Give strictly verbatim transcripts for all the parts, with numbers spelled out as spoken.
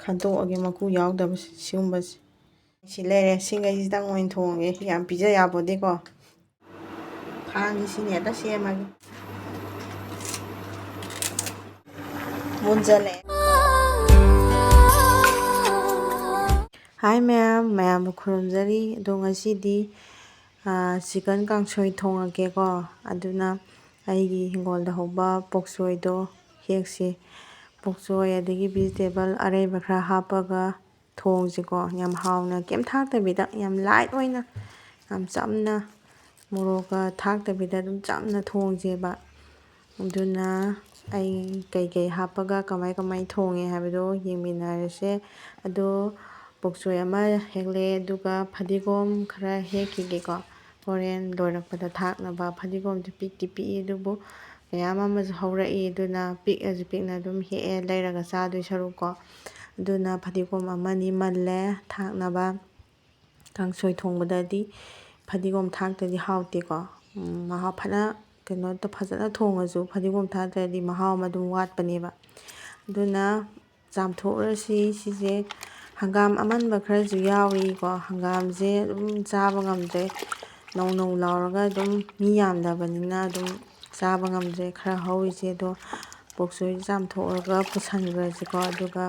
ꯈꯟꯇꯣꯛꯑꯒꯦ ꯃꯀꯨ ꯌꯥꯎꯗꯕ ꯁꯤꯒꯨꯝꯕꯁꯦ꯫ ꯁꯤ ꯂꯩꯔꯦ, ꯁꯤꯈꯩꯁꯤꯗꯪ ꯑꯣꯏꯅ ꯊꯣꯡꯉꯒꯦ, ꯌꯥꯝ ꯄꯤꯖ ꯌꯥꯄꯣꯠꯇꯦꯀꯣ꯫ ꯈꯥꯡꯁꯤ ꯁꯤꯅꯦ ꯑꯗ ꯁꯦꯝꯃꯒꯦ꯫ ꯃꯨꯟꯖꯜꯂꯛꯑꯦ꯫ ꯍꯥꯏ ꯃꯌꯥꯝ, ꯃꯌꯥꯝꯕꯨ ꯈꯨꯔꯨꯝꯖꯔꯤ꯫ ꯑꯗꯣ ꯉꯁꯤꯗꯤ ꯆꯤꯀꯟ ꯀꯥꯡꯁꯣꯏ ꯊꯣꯡꯉꯒꯦꯀꯣ꯫ ꯑꯗꯨꯅ ꯑꯩꯒꯤ ꯍꯤꯡꯒꯣꯜꯗ ꯍꯧꯕ ꯄꯣꯛꯆꯣꯏꯗꯣ ꯍꯦꯛꯁꯤ꯫ ꯄꯣꯛꯆꯣꯏ ꯑꯗꯒꯤ ꯚꯤꯖꯤꯇꯦꯕꯜ ꯑꯔꯩꯕ ꯈꯔ ꯍꯥꯞꯄꯒ ꯊꯣꯡꯁꯤꯀꯣ꯫ ꯌꯥꯝ ꯍꯥꯎꯅ ꯀꯩꯝ ꯊꯥꯛꯇꯕꯤꯗ, ꯌꯥꯝ ꯂꯥꯏꯠ ꯑꯣꯏꯅ, ꯌꯥꯝ ꯆꯝꯅ, ꯃꯣꯔꯣꯛꯀ ꯊꯥꯛꯇꯕꯤꯗ ꯑꯗꯨꯝ ꯆꯝꯅ ꯊꯣꯡꯁꯦꯕ꯫ ꯑꯗꯨꯅ ꯑꯩ ꯀꯩꯀꯩ ꯍꯥꯞꯄꯒ ꯀꯃꯥꯏ ꯀꯃꯥꯏ ꯊꯣꯡꯉꯦ ꯍꯥꯏꯕꯗꯣ ꯌꯦꯡꯃꯤꯟꯅꯔꯁꯦ꯫ ꯑꯗꯣ ꯄꯣꯛꯆꯣꯏ ꯑꯃ ꯍꯦꯛꯂꯦ, ꯑꯗꯨꯒ ꯐꯗꯤꯒꯣꯝ ꯈꯔ ꯍꯦꯛꯈꯤꯒꯦꯀꯣ꯫ ꯍꯣꯔꯦꯟ ꯂꯣꯏꯔꯛꯄꯗ ꯊꯥꯛꯅꯕ꯫ ꯐꯗꯤꯒꯣꯝꯗꯤ ꯄꯤꯛꯇꯤ ꯄꯤꯛꯏ, ꯑꯗꯨꯕꯨ ꯃꯌꯥꯝ ꯑꯃꯁꯨ ꯍꯧꯔꯛꯏ, ꯑꯗꯨꯅ ꯄꯤꯛꯑꯁꯨ ꯄꯤꯛꯅ ꯑꯗꯨꯝ ꯍꯦꯛꯑꯦ, ꯂꯩꯔꯒ ꯆꯥꯗꯣꯏ ꯁꯔꯨꯛꯀꯣ꯫ ꯑꯗꯨꯅ ꯐꯗꯤꯒꯣꯝ ꯑꯃꯅꯤ ꯃꯜꯂꯦ ꯊꯥꯛꯅꯕ꯫ ꯀꯥꯡꯁꯣꯏ ꯊꯣꯡꯕꯗꯗꯤ ꯐꯗꯤꯒꯣꯝ ꯊꯥꯛꯇꯗꯤ ꯍꯥꯎꯇꯦꯀꯣ꯫ ꯎꯝ, ꯃꯍꯥꯎ ꯐꯅ, ꯀꯩꯅꯣ ꯇꯧ-, ꯐꯖꯅ ꯊꯣꯡꯉꯁꯨ ꯐꯗꯤꯒꯣꯝ ꯊꯥꯛꯇ꯭ꯔꯗꯤ ꯃꯍꯥꯎ ꯑꯃ ꯑꯗꯨꯝ ꯋꯥꯠꯄꯅꯦꯕ꯫ ꯑꯗꯨꯅ ꯆꯥꯝꯊꯣꯛꯂꯁꯤ꯫ ꯁꯤꯁꯦ ꯍꯪꯒꯥꯝ ꯑꯃꯟꯕ ꯈꯔꯁꯨ ꯌꯥꯎꯔꯤꯀꯣ꯫ ꯍꯪꯒꯥꯝꯁꯦ ꯑꯗꯨꯝ ꯆꯥꯕ ꯉꯝꯗ꯭ꯔꯦ, ꯅꯧ ꯅꯧ ꯂꯥꯎꯔꯒ ꯑꯗꯨꯝ ꯃꯤ ꯌꯥꯝꯗꯕꯅꯤꯅ ꯑꯗꯨꯝ ꯆꯥꯕ ꯉꯝꯗ꯭ꯔꯦ ꯈꯔ ꯍꯧꯔꯤꯁꯦ꯫ ꯑꯗꯣ ꯄꯣꯛꯆꯣꯏꯁꯦ ꯆꯥꯝꯊꯣꯛꯑꯒ ꯄꯨꯁꯟꯈ꯭ꯔꯁꯤꯀꯣ꯫ ꯑꯗꯨꯒ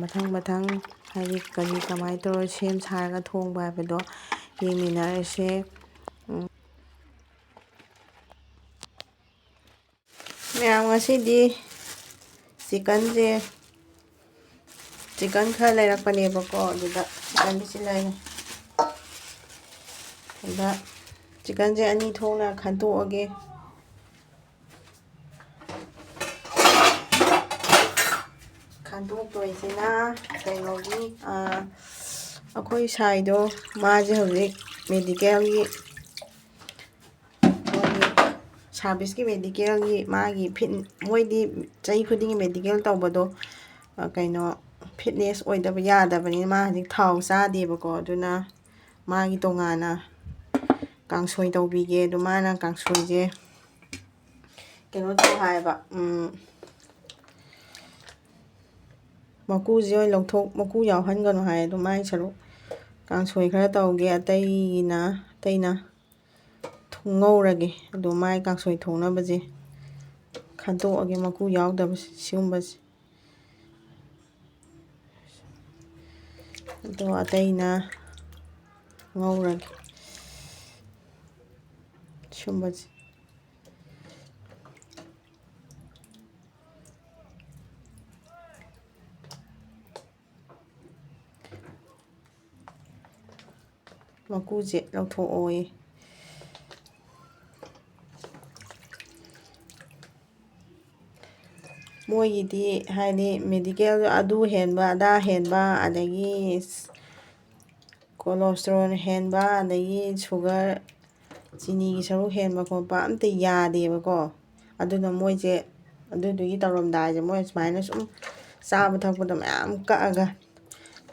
ꯃꯊꯪ ꯃꯊꯪ ꯍꯥꯏꯗꯤ ꯀꯔꯤ ꯀꯃꯥꯏꯅ ꯇꯧꯔ ꯁꯦꯝ ꯁꯥꯔꯒ ꯊꯣꯡꯕ ꯍꯥꯏꯕꯗꯣ ꯌꯦꯡꯃꯤꯟꯅꯔꯁꯦ꯫ ꯃꯌꯥꯝ, ꯉꯁꯤꯗꯤ ꯆꯤꯀꯟꯁꯦ, ꯆꯤꯀꯟ ꯈꯔ ꯂꯩꯔꯛꯄꯅꯦꯕꯀꯣ꯫ ꯑꯗꯨꯗ ꯆꯤꯀꯟꯁꯤ ꯂꯩꯔꯦ꯫ ꯑꯗ ꯆꯤꯀꯟꯁꯦ ꯑꯅꯤ ꯊꯣꯛꯅ ꯈꯟꯇꯣꯛꯑꯒꯦ꯫ ꯈꯟꯇꯣꯛꯇꯣꯏꯁꯤꯅ ꯀꯩꯅꯣꯒꯤ, ꯑꯩꯈꯣꯏ ꯁꯥꯏꯗꯣ, ꯃꯥꯁꯦ ꯍꯧꯖꯤꯛ ꯃꯦꯗꯤꯀꯦꯜꯒꯤ, ꯃꯣꯏꯒꯤ ꯁꯥꯔꯚꯤꯁꯀꯤ ꯃꯦꯗꯤꯀꯦꯜꯒꯤ ꯃꯥꯒꯤ ꯐꯤꯠ-, ꯃꯣꯏꯗꯤ ꯆꯍꯤ ꯈꯨꯗꯤꯡꯒꯤ ꯃꯦꯗꯤꯀꯦꯜ ꯇꯧꯕꯗꯣ, ꯀꯩꯅꯣ, ꯐꯤꯠꯅꯦꯁ ꯑꯣꯏꯗꯕ ꯌꯥꯗꯕꯅꯤꯅ ꯃꯥ ꯍꯧꯖꯤꯛ ꯊꯥꯎ ꯆꯥꯗꯦꯕꯀꯣ꯫ ꯑꯗꯨꯅ ꯃꯥꯒꯤ ꯇꯣꯉꯥꯟꯅ ꯀꯥꯡꯁꯣꯏ ꯇꯧꯕꯤꯒꯦ꯫ ꯑꯗꯣ ꯃꯥꯅ ꯀꯥꯡꯁꯣꯏꯁꯦ ꯀꯩꯅꯣ ꯇꯧ ꯍꯥꯏꯕ, ꯎꯝ, ꯃꯀꯨꯁꯦ ꯑꯣꯏꯅ ꯂꯧꯊꯣꯛ, ꯃꯀꯨ ꯌꯥꯎꯍꯟꯒꯅꯨ ꯍꯥꯏ꯫ ꯑꯗꯣ ꯃꯥꯏ ꯁꯔꯨꯛ ꯀꯥꯡꯁꯣꯏ ꯈꯔ ꯇꯧꯒꯦ, ꯑꯇꯩꯅ, ꯑꯇꯩꯅ ꯊꯣꯡ ꯉꯧꯔꯒꯦ꯫ ꯑꯗꯣ ꯃꯥꯏ ꯀꯥꯡꯁꯣꯏ ꯊꯣꯡꯅꯕꯁꯦ ꯈꯟꯇꯣꯛꯑꯒꯦ, ꯃꯀꯨ ꯌꯥꯎꯗꯕꯁꯦ, ꯁꯤꯒꯨꯝꯕꯁꯦ꯫ ꯑꯗꯣ ꯑꯇꯩꯅ ꯉꯧꯔꯒꯦ ꯁꯤꯒꯨꯝꯕꯁꯦ꯫ ꯃꯀꯨꯁꯦ ꯂꯧꯊꯣꯛꯑꯣꯌꯦ꯫ ꯃꯣꯏꯒꯤꯗꯤ ꯍꯥꯏꯗꯤ ꯃꯦꯗꯤꯀꯦꯜ ꯑꯗꯨ ꯍꯦꯟꯕ ꯑꯗꯥ ꯍꯦꯟꯕ, ꯑꯗꯒꯤ ꯀꯣꯂꯦꯁꯇ꯭ꯔꯣꯜ ꯍꯦꯟꯕ, ꯑꯗꯒꯤ ꯁꯨꯒꯔ, ꯆꯤꯅꯤꯒꯤ ꯁꯔꯨꯛ ꯍꯦꯟꯕ ꯈꯣꯠꯄ ꯑꯝꯇ ꯌꯥꯗꯦꯕꯀꯣ꯫ ꯑꯗꯨꯅ ꯃꯣꯏꯁꯦ ꯑꯗꯨꯗꯨꯒꯤ ꯇꯧꯔꯝꯗꯥꯏꯁꯦ ꯃꯣꯏ ꯁꯨꯃꯥꯏꯅ ꯁꯨꯝ ꯆꯥꯕ ꯊꯛꯄꯗ ꯃꯌꯥꯝ ꯀꯛꯑꯒ,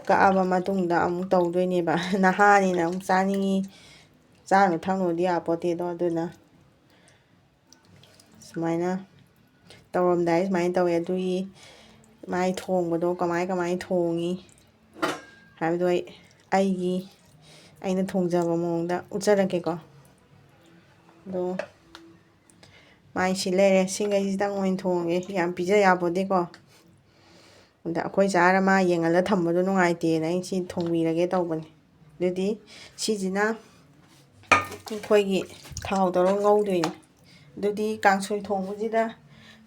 ꯀꯛꯑꯕ ꯃꯇꯨꯡꯗ ꯑꯃꯨꯛ ꯇꯧꯗꯣꯏꯅꯦꯕ꯫ ꯅꯍꯥꯅꯤꯅ ꯑꯃꯨꯛ ꯆꯥꯅꯤꯡꯉꯤ, ꯆꯥꯅ ꯊꯛꯅꯨꯗꯤ ꯌꯥꯄꯣꯠꯇꯦꯗꯣ꯫ ꯑꯗꯨꯅ ꯁꯨꯃꯥꯏꯅ ꯇꯧꯔꯝꯗꯥꯏ ꯁꯨꯃꯥꯏꯅ ꯇꯧꯋꯦ꯫ ꯑꯗꯨꯒꯤ ꯃꯥꯏ ꯊꯣꯡꯕꯗꯣ ꯀꯃꯥꯏ ꯀꯃꯥꯏ ꯊꯣꯡꯉꯤ ꯍꯥꯏꯕꯗꯣ ꯑꯩ, ꯑꯩꯒꯤ, ꯑꯩꯅ ꯊꯣꯡꯖꯕ ꯃꯑꯣꯡꯗ ꯎꯠꯆꯔꯛꯀꯦꯀꯣ꯫ ꯑꯗꯣ ꯃꯥꯏ ꯁꯤ ꯂꯩꯔꯦ꯫ ꯁꯤꯈꯩꯁꯤꯗꯪ ꯑꯣꯏꯅ ꯊꯣꯡꯉꯒꯦ, ꯌꯥꯝ ꯄꯤꯖ ꯌꯥꯄꯣꯠꯇꯦꯀꯣ꯫ ꯑꯗ ꯑꯩꯈꯣꯏ ꯆꯥꯔ ꯃꯥ ꯌꯦꯡꯍꯜꯂ ꯊꯝꯕꯗꯣ ꯅꯨꯡꯉꯥꯏꯇꯦꯅ ꯑꯩ ꯁꯤ ꯊꯣꯡꯕꯤꯔꯒꯦ ꯇꯧꯕꯅꯤ꯫ ꯑꯗꯨꯗꯤ ꯁꯤꯁꯤꯅ ꯑꯩꯈꯣꯏꯒꯤ ꯊꯥꯎ ꯇꯧꯔꯒ ꯉꯧꯗꯣꯏꯅꯤ꯫ ꯑꯗꯨꯗꯤ ꯀꯥꯡꯁꯣꯏ ꯊꯣꯡꯕꯁꯤꯗ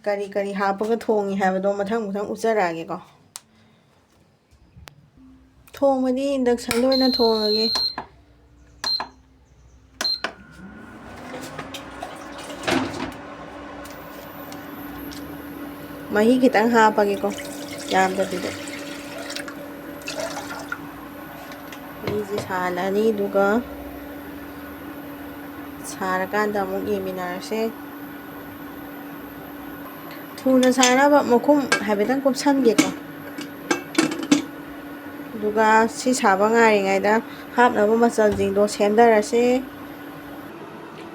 ꯀꯔꯤ ꯀꯔꯤ ꯍꯥꯞꯄꯒ ꯊꯣꯡꯉꯤ ꯍꯥꯏꯕꯗꯣ ꯃꯊꯪ ꯃꯊꯪ ꯎꯠꯆꯔꯛꯑꯒꯦꯀꯣ꯫ ꯊꯣꯡꯕꯗꯤ ꯏꯟꯗꯛꯁꯟꯗ ꯑꯣꯏꯅ ꯊꯣꯡꯉꯒꯦ꯫ ꯃꯍꯤ ꯈꯤꯇꯪ ꯍꯥꯞꯄꯒꯦꯀꯣ, ꯌꯥꯝꯗꯕꯤꯗ꯫ ꯃꯩꯁꯦ ꯁꯥꯍꯜꯂꯅꯤ, ꯑꯗꯨꯒ ꯁꯥꯔꯀꯥꯟꯗ ꯑꯃꯨꯛ ꯌꯦꯡꯃꯤꯟꯅꯔꯁꯦ꯫ ꯊꯨꯅ ꯁꯥꯅꯕ ꯃꯈꯨꯝ ꯍꯥꯏꯐꯦꯠꯇꯪ ꯀꯨꯞꯁꯟꯒꯦꯀꯣ꯫ ꯑꯗꯨꯒ ꯁꯤ ꯁꯥꯕ ꯉꯥꯏꯔꯤꯉꯩꯗ ꯍꯥꯞꯅꯕ ꯃꯆꯜꯁꯤꯡꯗꯣ ꯁꯦꯝꯗꯔꯁꯦ꯫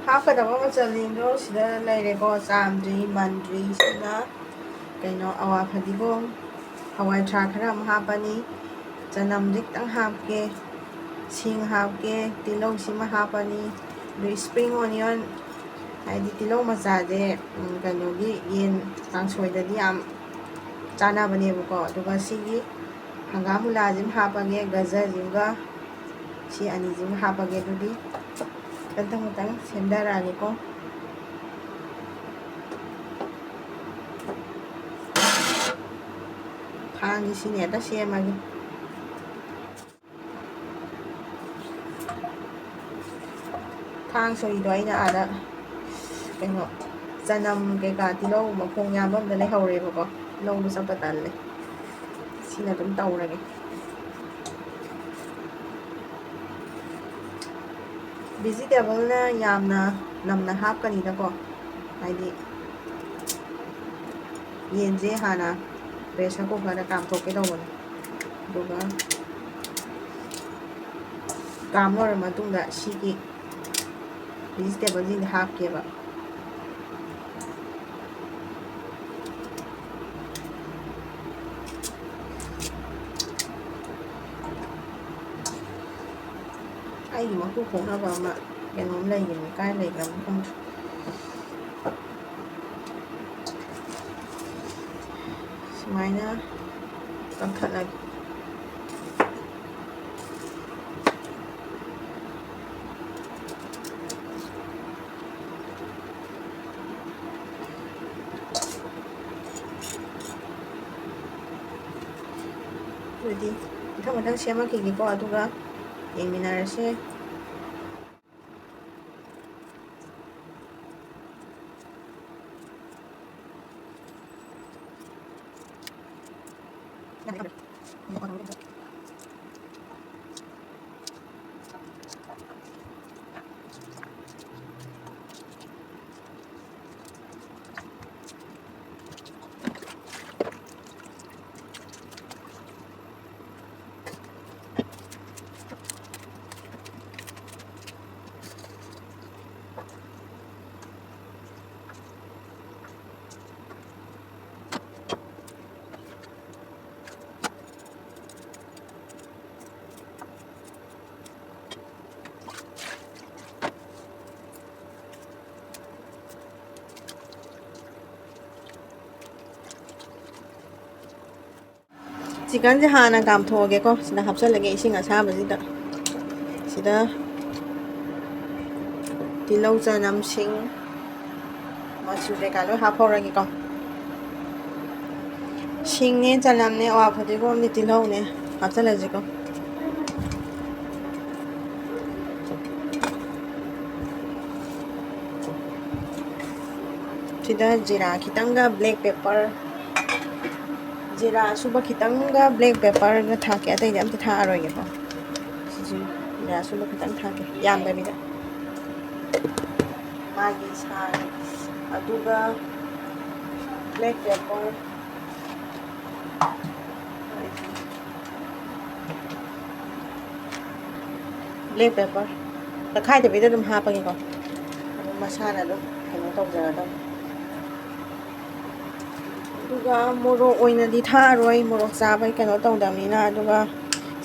ꯍꯥꯞꯀꯗꯕ ꯃꯆꯜꯁꯤꯡꯗꯣ ꯁꯤꯗ ꯂꯩꯔꯦꯀꯣ꯫ ꯆꯥꯝꯗ꯭ꯔꯤ, ꯃꯟꯗ꯭ꯔꯤ, ꯁꯤꯅ ꯀꯩꯅꯣ, ꯑꯋꯥ ꯐꯗꯤꯒꯣꯝ, ꯍꯋꯥꯏ ꯊ꯭ꯔꯥꯛ ꯈꯔ ꯑꯃ ꯍꯥꯞꯄꯅꯤ, ꯆꯅꯝꯁꯦ ꯈꯤꯇꯪ ꯍꯥꯞꯀꯦ, ꯁꯤꯡ ꯍꯥꯞꯀꯦ, ꯇꯤꯜꯍꯧꯁꯤꯃ ꯍꯥꯞꯄꯅꯤ꯫ ꯑꯗꯨ spring onion, ꯍꯥꯏꯗꯤ ꯇꯤꯜꯍꯧ ꯃꯆꯥꯁꯦ, ꯎꯝ, ꯀꯩꯅꯣꯒꯤ ꯌꯦꯟ ꯀꯥꯡꯁꯣꯏꯗꯗꯤ ꯌꯥꯝ ꯆꯥꯅꯕꯅꯦꯕꯀꯣ꯫ ꯑꯗꯨꯒ ꯁꯤꯒꯤ ꯍꯪꯒꯥꯝ ꯃꯨꯂꯥꯁꯤꯃ ꯍꯥꯞꯄꯒꯦ, ꯒꯖꯔꯁꯤꯃꯒ꯫ ꯁꯤ ꯑꯅꯤꯁꯤꯃ ꯍꯥꯞꯄꯒꯦ꯫ ꯑꯗꯨꯗꯤ ꯃꯊꯪ ꯃꯊꯪ ꯁꯦꯝꯊꯔꯛꯑꯒꯦꯀꯣ꯫ ꯈꯥꯡꯁꯤ ꯁꯤꯅꯦ ꯍꯦꯛꯇ ꯁꯦꯝꯃꯒꯦ꯫ ꯊꯥꯡ ꯁꯣꯔꯤꯗꯣ ꯑꯩꯅ ꯑꯥꯗ ꯀꯩꯅꯣ, ꯆꯅꯝ ꯀꯩꯀꯥ, ꯇꯤꯜꯍꯧ ꯃꯈꯣꯡ ꯌꯥꯝꯕ ꯑꯝꯗ ꯂꯩꯍꯧꯔꯦꯕꯀꯣ, ꯂꯧꯕ ꯆꯠꯄ ꯇꯜꯂꯦ꯫ ꯁꯤꯅ ꯑꯗꯨꯝ ꯇꯧꯔꯒꯦ꯫ Vegetableꯅ ꯌꯥꯝꯅ ꯅꯝꯅ ꯍꯥꯞꯀꯅꯤꯗꯀꯣ, ꯍꯥꯏꯗꯤ ꯌꯦꯟꯁꯦ ꯍꯥꯟꯅ pressure cookerꯗ ꯀꯥꯝꯊꯣꯛꯀꯦ ꯇꯧꯕꯅꯦ꯫ ꯑꯗꯨꯒ ꯀꯥꯝ ꯂꯣꯏꯔ ꯃꯇꯨꯡꯗ ꯁꯤꯒꯤ vegetableꯁꯤꯡꯁꯦ ꯍꯥꯞꯀꯦꯕ꯫ ꯑꯩꯒꯤ ꯃꯀꯨ ꯈꯣꯛꯅꯕ ꯑꯃ ꯀꯩꯅꯣꯝ ꯂꯩꯒꯤꯕꯅꯤ, ꯀꯥꯏ ꯂꯩꯈ꯭ꯔꯕꯅꯣ ꯈꯪꯗ꯭ꯔꯦ꯫ ꯁꯨꯃꯥꯏꯅ ꯀꯛꯊꯠꯂꯒꯦ꯫ ꯑꯗꯨꯗꯤ ꯃꯊꯪ ꯃꯊꯪ ꯁꯦꯝꯃꯛꯈꯤꯒꯦꯀꯣ, ꯑꯗꯨꯒ ꯌꯦꯡꯃꯤꯟꯅꯔꯁꯦ꯫ ꯆꯤꯛꯀꯟꯁꯦ ꯍꯥꯟꯅ ꯀꯥꯝꯊꯣꯛꯑꯒꯦꯀꯣ꯫ ꯁꯤꯗ ꯍꯥꯞꯆꯜꯂꯒꯦ ꯏꯁꯤꯡ ꯑꯁꯥꯕꯁꯤꯗ꯫ ꯁꯤꯗ ꯇꯤꯜꯍꯧ, ꯆꯅꯝ, ꯁꯤꯡ, ꯃꯆꯨ ꯀꯩꯀꯥ ꯂꯣꯏ ꯍꯥꯞꯍꯧꯔꯒꯦꯀꯣ꯫ ꯁꯤꯡꯅꯦ, ꯆꯅꯝꯅꯦ, ꯑꯋꯥ ꯐꯗꯤꯒꯣꯝꯅꯦ, ꯇꯤꯜꯍꯧꯅꯦ ꯍꯥꯞꯆꯜꯂꯁꯤꯀꯣ꯫ ꯁꯤꯗ ꯖꯤꯔꯥ ꯈꯤꯇꯪꯒ black pepper, ꯖꯤꯔꯥ ꯑꯁꯨꯕ ꯈꯤꯇꯪꯒ black pepperꯒ ꯊꯥꯛꯀꯦ, ꯑꯇꯩꯗꯤ ꯑꯝꯇ ꯊꯥꯛꯑꯔꯣꯏꯒꯦꯀꯣ꯫ ꯁꯤꯁꯨ ꯖꯤꯔꯥ ꯑꯁꯨꯕ ꯈꯤꯇꯪ ꯊꯥꯛꯀꯦ, ꯌꯥꯝꯗꯕꯤꯗ꯫ ꯃꯥꯒꯤ ꯁꯥ, ꯑꯗꯨꯒ black pepper, black pepper ꯇꯛꯈꯥꯏꯗꯕꯤꯗ ꯑꯗꯨꯝ ꯍꯥꯞꯄꯒꯦꯀꯣ꯫ ꯑꯗꯨꯝ ꯃꯁꯥꯅ ꯑꯗꯨꯝ ꯀꯩꯅꯣ ꯇꯧꯖꯔꯗꯝꯅꯤ꯫ ꯑꯗꯨꯒ ꯃꯣꯔꯣꯛ ꯑꯣꯏꯅꯗꯤ ꯊꯥꯛꯑꯔꯣꯏ, ꯃꯣꯔꯣꯛ ꯆꯥꯕꯩ ꯀꯩꯅꯣ ꯇꯧꯗꯕꯅꯤꯅ꯫ ꯑꯗꯨꯒ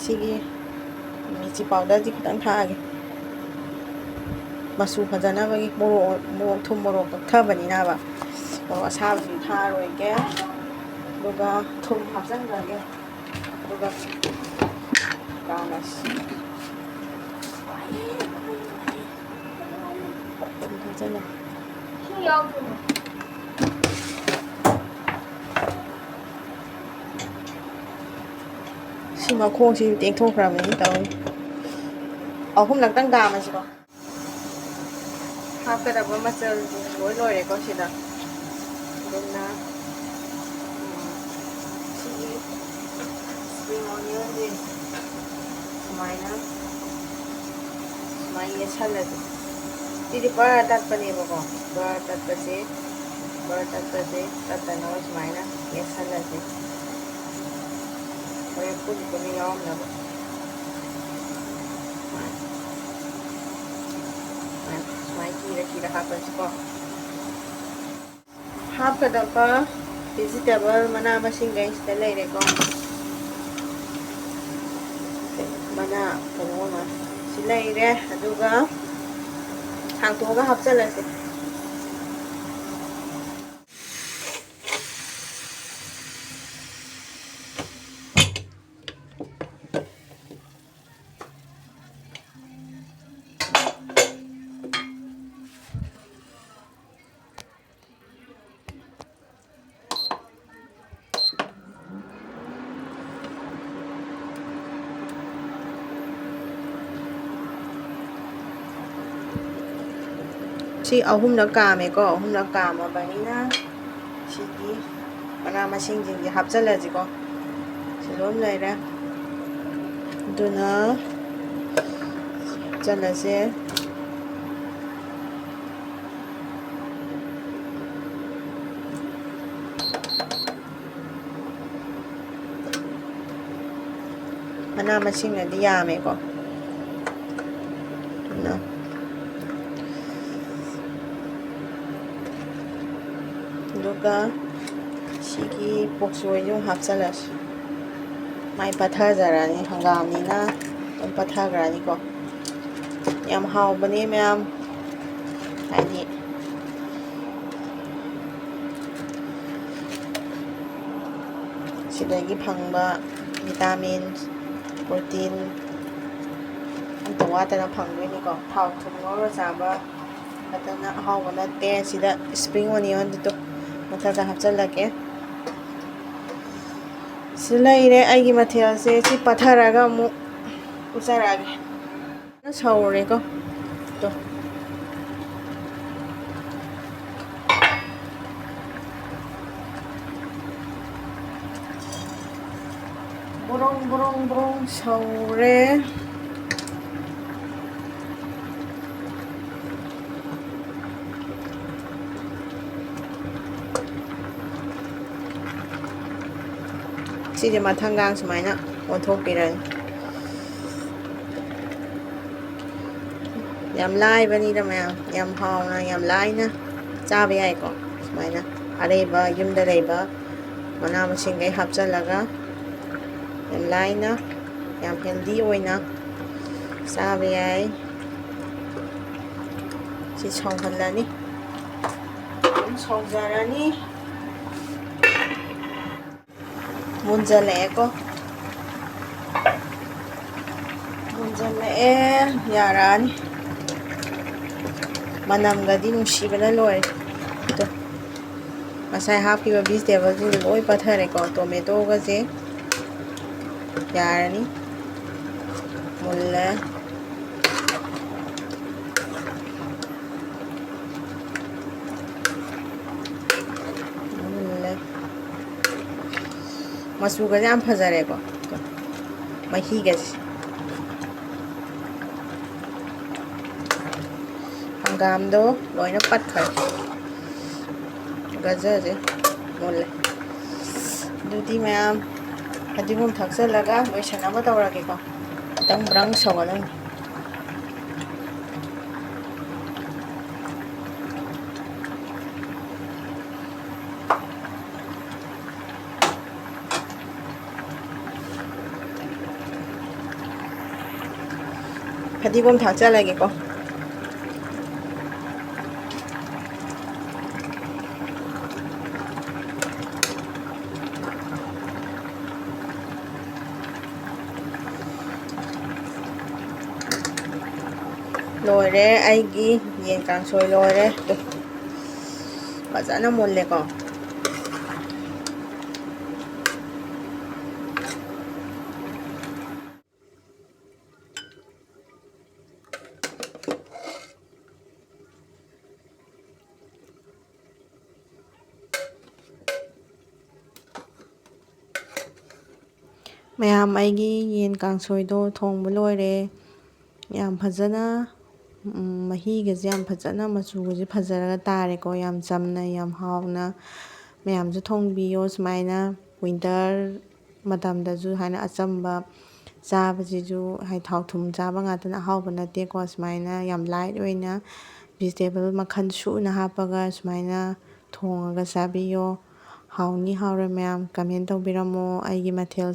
ꯁꯤꯒꯤ ꯃꯤꯔꯆꯤ powderꯁꯤ ꯈꯤꯇꯪ ꯊꯥꯛꯑꯒꯦ, ꯃꯆꯨ ꯐꯖꯅꯕꯒꯤ꯫ ꯃꯣꯔꯣꯛ, ꯃꯣꯔꯣꯛ, ꯊꯨꯝ ꯃꯣꯔꯣꯛ ꯄꯛꯊꯕꯅꯤꯅꯕ꯫ ꯃꯣꯔꯣꯛ ꯑꯁꯥꯕꯁꯤ ꯊꯥꯛꯑꯔꯣꯏꯒꯦ꯫ ꯑꯗꯨꯒ ꯊꯨꯝ ꯍꯥꯞꯆꯟꯈ꯭ꯔꯒꯦ꯫ ꯑꯗꯨꯒ ꯀꯥꯝꯃꯁꯤ꯫ ꯊꯨꯝ ꯍꯥꯞꯆꯜꯂꯦ꯫ ꯁꯤ ꯃꯈꯣꯡꯁꯤ ꯇꯦꯛꯊꯣꯛꯈ꯭ꯔꯕꯅꯤ ꯇꯧꯔꯤ꯫ ꯑꯍꯨꯝꯂꯛꯇꯪ ꯀꯥꯝꯃꯁꯤꯀꯣ꯫ ꯍꯥꯞꯀꯗꯕ ꯃꯆꯜꯁꯤꯡ ꯂꯣꯏ ꯂꯣꯏꯔꯦꯀꯣ ꯁꯤꯗ꯫ ꯑꯗꯨꯅ, ꯎꯝ, ꯁꯤꯒꯤ spring onionꯁꯦ ꯁꯨꯃꯥꯏꯅ, ꯁꯨꯃꯥꯏꯅ ꯌꯦꯠꯁꯜꯂꯁꯦ꯫ ꯁꯤꯗꯤ ꯕꯔ ꯇꯠꯄꯅꯦꯕꯀꯣ꯫ ꯕꯔ ꯇꯠꯄꯁꯦ, ꯕꯔ ꯇꯠꯄꯁꯦ ꯇꯠꯇꯅꯕ ꯁꯨꯃꯥꯏꯅ ꯌꯦꯠꯁꯜꯂꯁꯦ꯫ ꯍꯣꯔꯦꯟ ꯄꯨꯟ ꯄꯨꯟꯅ ꯌꯥꯎꯔꯝꯅꯕ꯫ ꯁꯨꯃꯥꯏꯅ, ꯁꯨꯃꯥꯏꯅ ꯀꯤꯔ ꯀꯤꯔ ꯍꯥꯞꯄꯁꯤꯀꯣ꯫ ꯍꯥꯞꯀꯗꯕ vegetable ꯃꯅꯥ ꯃꯁꯤꯡꯈꯩ ꯁꯤꯗ ꯂꯩꯔꯦꯀꯣ꯫ ꯃꯅꯥ ꯀꯩꯅꯣ ꯑꯃ ꯁꯤ ꯂꯩꯔꯦ, ꯑꯗꯨꯒ ꯁꯥꯡꯇꯣꯛꯑꯒ ꯍꯥꯞꯆꯜꯂꯁꯦ꯫ ꯁꯤ ꯑꯍꯨꯝꯂꯛ ꯀꯥꯝꯃꯦꯀꯣ꯫ ꯑꯍꯨꯝꯂꯛ ꯀꯥꯝꯃꯕꯅꯤꯅ ꯁꯤꯒꯤ ꯃꯅꯥ ꯃꯁꯤꯡꯁꯤꯡꯁꯦ ꯍꯥꯞꯆꯜꯂꯁꯤꯀꯣ꯫ ꯁꯤ ꯂꯣꯏ ꯂꯩꯔꯦ꯫ ꯑꯗꯨꯅ ꯍꯥꯞꯆꯜꯂꯁꯦ꯫ ꯃꯅꯥ ꯃꯁꯤꯡꯅꯗꯤ ꯌꯥꯝꯃꯦꯀꯣ꯫ ꯑꯗꯨꯅ ꯑꯗꯨꯒ ꯁꯤꯒꯤ ꯄꯣꯛꯆꯣꯏꯁꯨ ꯑꯃꯨꯛ ꯍꯥꯞꯆꯜꯂꯁꯤ꯫ ꯃꯥꯏ ꯄꯠꯊꯖꯔꯅꯤ, ꯍꯪꯒꯥꯝꯅꯤꯅ ꯑꯗꯨꯝ ꯄꯠꯊꯈ꯭ꯔꯅꯤꯀꯣ꯫ ꯌꯥꯝ ꯍꯥꯎꯕꯅꯦ ꯃꯌꯥꯝ, ꯍꯥꯏꯗꯤ ꯁꯤꯗꯒꯤ ꯐꯪꯕ ꯚꯤꯇꯥꯃꯤꯟ, ꯄ꯭ꯔꯣꯇꯤꯟ ꯑꯝꯇ ꯋꯥꯠꯇꯅ ꯐꯪꯗꯣꯏꯅꯤꯀꯣ꯫ ꯊꯥꯎ ꯊꯨꯝ ꯉꯧꯔ ꯆꯥꯕ ꯅꯠꯇꯅ ꯑꯍꯥꯎꯕ ꯅꯠꯇꯦ꯫ ꯁꯤꯗ ꯏꯁꯄ꯭ꯔꯤꯡ ꯑꯣꯅꯤꯌꯟꯗꯨ ꯃꯊꯛꯇ ꯍꯥꯞꯆꯤꯜꯂꯛꯀꯦ꯫ ꯁꯤ ꯂꯩꯔꯦ ꯑꯩꯒꯤ ꯃꯊꯦꯜꯁꯦ꯫ ꯁꯤ ꯄꯠꯊꯔꯒ ꯑꯃꯨꯛ ꯎꯠꯆꯔꯛꯑꯒꯦ꯫ ꯐꯖꯅ ꯁꯧꯔꯦꯀꯣ꯫ ꯇꯣ꯫ ꯕ꯭ꯔꯣꯡ ꯕ꯭ꯔꯣꯡ ꯕ꯭ꯔꯣꯡ ꯁꯧꯔꯦ꯫ ꯁꯤꯁꯦ ꯃꯊꯪꯒ ꯁꯨꯃꯥꯏꯅ ꯑꯣꯟꯊꯣꯛꯄꯤꯔꯅꯤ꯫ ꯌꯥꯝ ꯂꯥꯏꯕꯅꯤꯗ ꯃꯌꯥꯝ, ꯌꯥꯝ ꯍꯥꯎꯅ, ꯌꯥꯝ ꯂꯥꯏꯅ ꯆꯥꯕ ꯌꯥꯏꯀꯣ꯫ ꯁꯨꯃꯥꯏꯅ ꯑꯔꯩꯕ, ꯌꯨꯝꯗ ꯂꯩꯕ ꯃꯅꯥ ꯃꯁꯤꯡꯈꯩ ꯍꯥꯞꯆꯤꯜꯂꯒ ꯌꯥꯝ ꯂꯥꯏꯅ, ꯌꯥꯝ ꯍꯦꯜꯗꯤ ꯑꯣꯏꯅ ꯆꯥꯕ ꯌꯥꯏ꯫ ꯁꯤ ꯁꯧꯍꯜꯂꯅꯤ꯫ ꯑꯗꯨꯝ ꯁꯧꯖꯔꯅꯤ꯫ ꯃꯨꯟꯖꯜꯂꯛꯑꯦꯀꯣ꯫ ꯃꯨꯟꯖꯜꯂꯛꯑꯦ, ꯌꯥꯔꯛꯑꯅꯤ꯫ ꯃꯅꯝꯒꯗꯤ ꯅꯨꯡꯁꯤꯕꯅ ꯂꯣꯏꯔꯦ꯫ ꯑꯗꯣ ꯉꯁꯥꯏ ꯍꯥꯞꯈꯤꯕ ꯚꯤꯖꯤꯇꯦꯕꯜꯁꯤꯡꯗꯣ ꯂꯣꯏ ꯄꯠꯊꯔꯦꯀꯣ꯫ ꯇꯣꯃꯦꯇꯣꯒꯁꯦ ꯌꯥꯔꯅꯤ꯫ ꯃꯨꯜꯂꯦ꯫ ꯃꯆꯨꯒꯁꯦ ꯌꯥꯝ ꯐꯖꯔꯦꯀꯣ꯫ ꯃꯍꯤꯒꯁꯦ, ꯍꯪꯒꯥꯝꯗꯣ ꯂꯣꯏꯅ ꯄꯠꯈ꯭ꯔꯦ꯫ ꯒꯖꯔꯁꯦ ꯃꯨꯜꯂꯦ꯫ ꯑꯗꯨꯗꯤ ꯃꯌꯥꯝ ꯐꯗꯤꯒꯣꯝ ꯊꯥꯛꯆꯜꯂꯒ ꯂꯣꯏꯁꯟꯅꯕ ꯇꯧꯔꯒꯦꯀꯣ꯫ ꯈꯤꯇꯪ ꯕ꯭ꯔꯪ ꯁꯧꯒꯗꯕꯅꯤ꯫ ꯐꯗꯤꯒꯣꯝ ꯊꯥꯛꯆꯜꯂꯒꯦꯀꯣ꯫ ꯂꯣꯏꯔꯦ ꯑꯩꯒꯤ ꯌꯦꯟ ꯀꯥꯡꯁꯣꯏ ꯂꯣꯏꯔꯦ꯫ ꯇꯨ, ꯐꯖꯅ ꯃꯨꯜꯂꯦꯀꯣ꯫ ꯃꯌꯥꯝ, ꯑꯩꯒꯤ ꯌꯦꯟ ꯀꯥꯡꯁꯣꯏꯗꯣ ꯊꯣꯡꯕ ꯂꯣꯏꯔꯦ꯫ ꯌꯥꯝ ꯐꯖꯅ, ꯎꯝ, ꯃꯍꯤꯒꯁꯦ ꯌꯥꯝ ꯐꯖꯅ, ꯃꯆꯨꯒꯁꯦ ꯐꯖꯔꯒ ꯇꯥꯔꯦꯀꯣ꯫ ꯌꯥꯝ ꯆꯝꯅ, ꯌꯥꯝ ꯍꯥꯎꯅ ꯃꯌꯥꯝꯁꯨ ꯊꯣꯡꯕꯤꯌꯣ꯫ ꯁꯨꯃꯥꯏꯅ winter ꯃꯇꯝꯗꯁꯨ ꯍꯥꯏꯅ ꯑꯆꯝꯕ ꯆꯥꯕꯁꯤꯁꯨ, ꯍꯥꯏ, ꯊꯥꯎ ꯊꯨꯝ ꯆꯥꯕ ꯉꯥꯛꯇꯅ ꯑꯍꯥꯎꯕ ꯅꯠꯇꯦꯀꯣ꯫ ꯁꯨꯃꯥꯏꯅ ꯌꯥꯝ light ꯑꯣꯏꯅ vegetable ꯃꯈꯜ ꯁꯨꯅ ꯍꯥꯞꯄꯒ ꯁꯨꯃꯥꯏꯅ ꯊꯣꯡꯉꯒ ꯆꯥꯕꯤꯌꯣ꯫ ꯍꯥꯎꯅꯤ ꯍꯥꯎꯔꯣꯏ ꯃꯌꯥꯝ comment ꯇꯧꯕꯤꯔꯝꯃꯣ꯫ ꯑꯩꯒꯤ ꯃꯊꯦꯜꯁꯦ